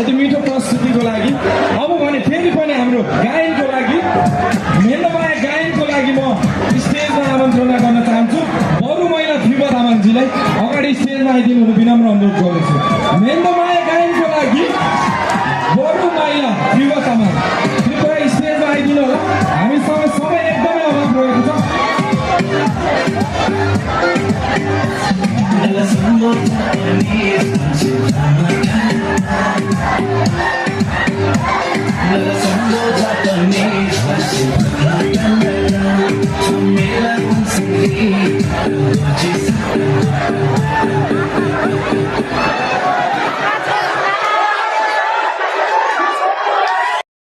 यति मिठो प्रस्तुतिको लागि अब भने फेरि पनि हाम्रो गायनको लागि मेन्दमाया गायनको लागि म स्टेजमा आमन्त्रणा गर्न चाहन्छु बरु महिला ध्रुव तामाङजीलाई अगाडि स्टेजमा आइदिनु विनम्र अनुरोध गर्दछु मेन्दमाया गायनको लागि बरु महिला ध्रुव तामाङ कृपया स्टेजमा आइदिनु होला हामीसँग समय एकदमै अभाव रहेको छ Japanese